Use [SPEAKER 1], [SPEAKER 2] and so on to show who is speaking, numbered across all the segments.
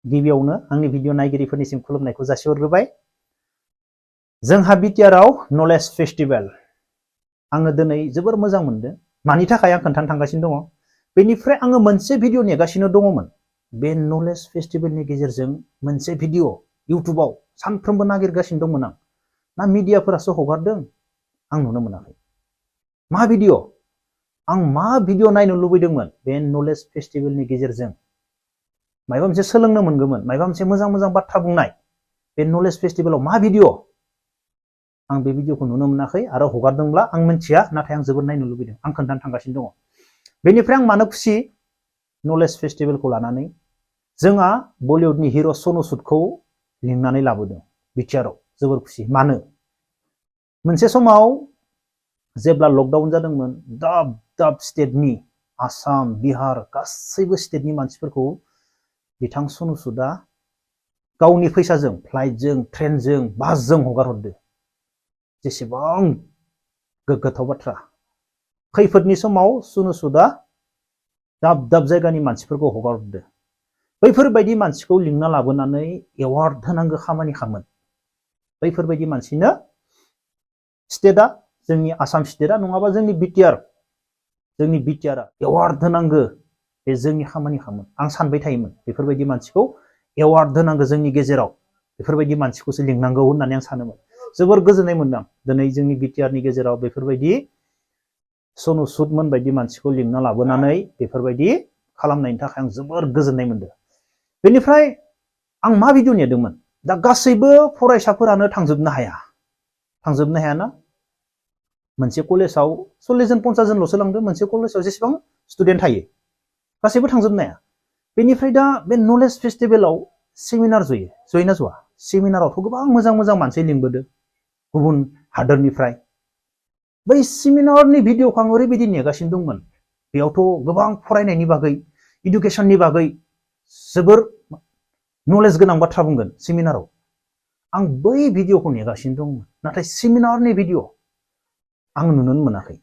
[SPEAKER 1] गिबियावनो आंनि भिडिअ नायगिरिफोरनिसिम खुलुमनायखौ जासिहरग्रोबाय। जोंहा बिटिआरआव नलेज फेस्टिभेल आङो दिनै जोबोर मोजां मोनदों। मानि थाखाय आं खोन्थानो थांगासिनो दङ। बेनिफ्राय आङो मोनसे भिडिअ नेगासिनो दङमोन। बे नलेज फेस्टिभेलनि गेजेरजों मोनसे भिडिअ इउटुबाव सानफ्रोमबो नागिरगासिनो दंमोन आं। ना मिडियाफोरासो हगारदों आं नुनो मोनाखै। मा भिडिअ? आं मा भिडिअ नायनो लुबैदोंमोन बे नलेज फेस्टिभेलनि गेजेरजों मायबा मोनसे सोलोंनो मोनगौमोन, मायबा मोनसे मोजां मोजां बाथ्रा बुंनाय। बे नलेज फेस्टिभेलाव मा भिडिअ? आं बे भिडिअखौ नुनो मोनाखै आरो हगारदोंब्ला आं मिथिया, नाथाय आं जोबोद नायनो लुबैदों। आं खोन्थानो थांगासिनो दङ। बेनिफ्राय आं मानो खुसि नलेज फेस्टिभेलखौ लानानै? जोंहा बलिउडनि हिर' सनु सुदखौ लिंनानै लाबोदों बिटिआरआव। जोबोर खुसि। मानो? मोनसे समाव जेब्ला लकडाउन जादोंमोन, दाब दाब स्टेटनि आसाम, बिहार गासैबो स्टेटनि मानसिफोरखौ बिथां सनु सुदआ गावनि फैसाजों फ्लाइटजों, ट्रेनजों, बासजों हगार हरदो। जेसेबां गोग्गाथाव बाथ्रा। खैफोदनि समाव सनु सुदआ दाब दाब जायगानि मानसिफोरखौ हगार हरदो। बैफोरबायदि मानसिखौ लिंना लाबोनानै एवार्ड होनांगौ खामानि खामोन। बैफोरबायदि मानसिनो स्टेटआ, जोंनि आसाम स्टेटआ नङाबा जोंनि बिटिआरआ एवार्ड होनांगौ। बे जोंनि खामानि खामोन। आं सानबाय थायोमोन बेफोरबायदि मानसिखौ एवार्ड होनांगौ जोंनि गेजेराव। बेफोरबायदि मानसिखौसो लिंनांगौ होननानै आं सानोमोन। जोबोर गोजोननाय मोनदों दिनै जोंनि बिटिआरनि गेजेराव बेफोरबायदि सनु सुदमोन बायदि मानसिखौ लिंना लाबोनानै बेफोरबायदि खालामनायनि थाखाय आं जोबोर गोजोननाय मोनदों। बेनिफ्राय आं मा भिडिअ नेदोंमोन? दा गासैबो फरायसाफोरानो थांजोबनो हायाना? मोनसे कलेजाव 40 जन 50 जनल'सो लांदों। मोनसे कलेजाव जेसेबां स्टुडेन्ट थायो गासैबो थांजोबनो हाया। बेनिफ्राय दा बे नलेज फेस्टिभेलाव सेमिनार जयोना जवा? सेमिनारावथ' गोबां मोजां मोजां मानसि लिंबोदों गुबुन हादोरनिफ्राय। बै सेमिनारनि भिडिअखौ आं ओरैबायदि नेगासिनो दंमोन। बेयावथ' गोबां फरायनायनि बागै, इडुकेसननि बागै जोबोर नलेज गोनां बाथ्रा बुंगोन सेमिनाराव। आं बै भिडिअखौ नेगासिनो दंमोन। नाथाय सेमिनारनि भिडिअ आं नुनो मोनाखै।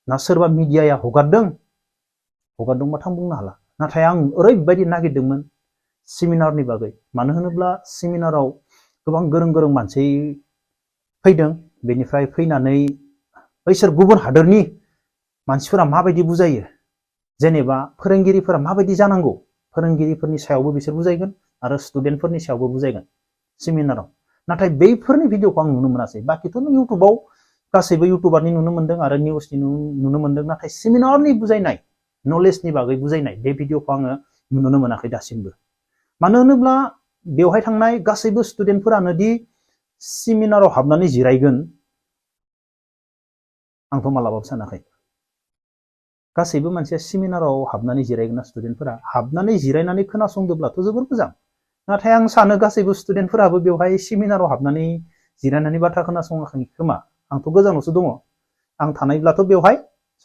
[SPEAKER 1] ना सोरबा मिडियाया हगारदोंबाथ' आं बुंनो हाला। नाथाय आं ओरैबायदि नागिरदोंमोन सेमिनारनि बागै। मानो होनोब्ला सेमिनाराव गोबां गोरों गोरों मानसि फैदों। बेनिफ्राय फैनानै बैसोर गुबुन हादोरनि मानसिफोरा माबायदि बुजायो, जेनेबा फोरोंगिरिफोरा माबायदि जानांगौ, फोरोंगिरिफोरनि सायावबो बिसोर बुजायगोन आरो स्टुडेन्टफोरनि सायावबो बुजायगोन सेमिनाराव। नाथाय बैफोरनि भिडिअखौ आं नुनो मोनासै। बाखिथ' इउटुबाव गासैबो इउटुबारनि नुनो मोनदों आरो निउसनि नुनो मोनदों। नाथाय सेमिनारनि बुजायनाय, नलेजनि बागै बुजायनाय बे भिडिअखौ आङो नुनो मोनाखै दासिमबो। मानो होनोब्ला बेवहाय थांनाय गासैबो स्टुडेन्टफोरानो दि सेमिनाराव हाबनानै जिरायगोन आंथ' मालाबाबो सानाखै। गासैबो मानसिया सेमिनाराव हाबनानै जिरायगोन ना? स्टुडेन्टफोरा हाबनानै जिरायनानै खोनासंदोंब्लाथ' जोबोर मोजां। नाथाय आं सानो गासैबो स्टुडेन्टफोराबो बेवहाय सेमिनाराव हाबनानै जिरायनानै बाथ्रा खोनासङाखै खोमा। आंथ' गोजानावसो दङ। आं थानायब्लाथ' बेवहाय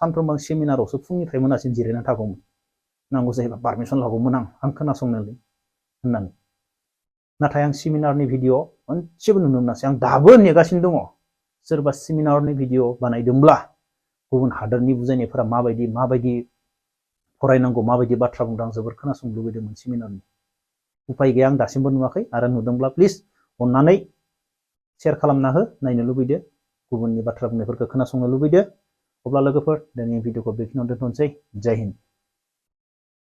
[SPEAKER 1] सानफ्रोमबो आं सेमिनारावसो फुंनिफ्राय मोनासिम जिरायनानै थागौमोन। नांगौ जायोबा पारमिसन लागौमोन आं खोनासंनोलै होननानै। नाथाय आं सेमिनारनि भिडिअ मोनसेबो नुनो मोनासै। आं दाबो नेगासिनो दङ। सोरबा सेमिनारनि भिडिअ बानायदोंब्ला गुबुन हादोरनि बुजायनायफोरा माबायदि फरायनांगौ, माबायदि बाथ्रा बुंदों, आं जोबोर खोनासंनो लुबैदोंमोन सेमिनारनि। उपाय गैया, आं दासिमबो नुवाखै। आरो नुदोंब्ला प्लिज अननानै शेयार खालामना हो। नायनो लुबैदो, गुबुननि बाथ्रा बुंनायफोरखौ खोनासंनो लुबैदो। अब्ला लोगोफोर दिनै भिडिअखौ बेखिनियावनो दोनथ'नोसै। जय हिन्द।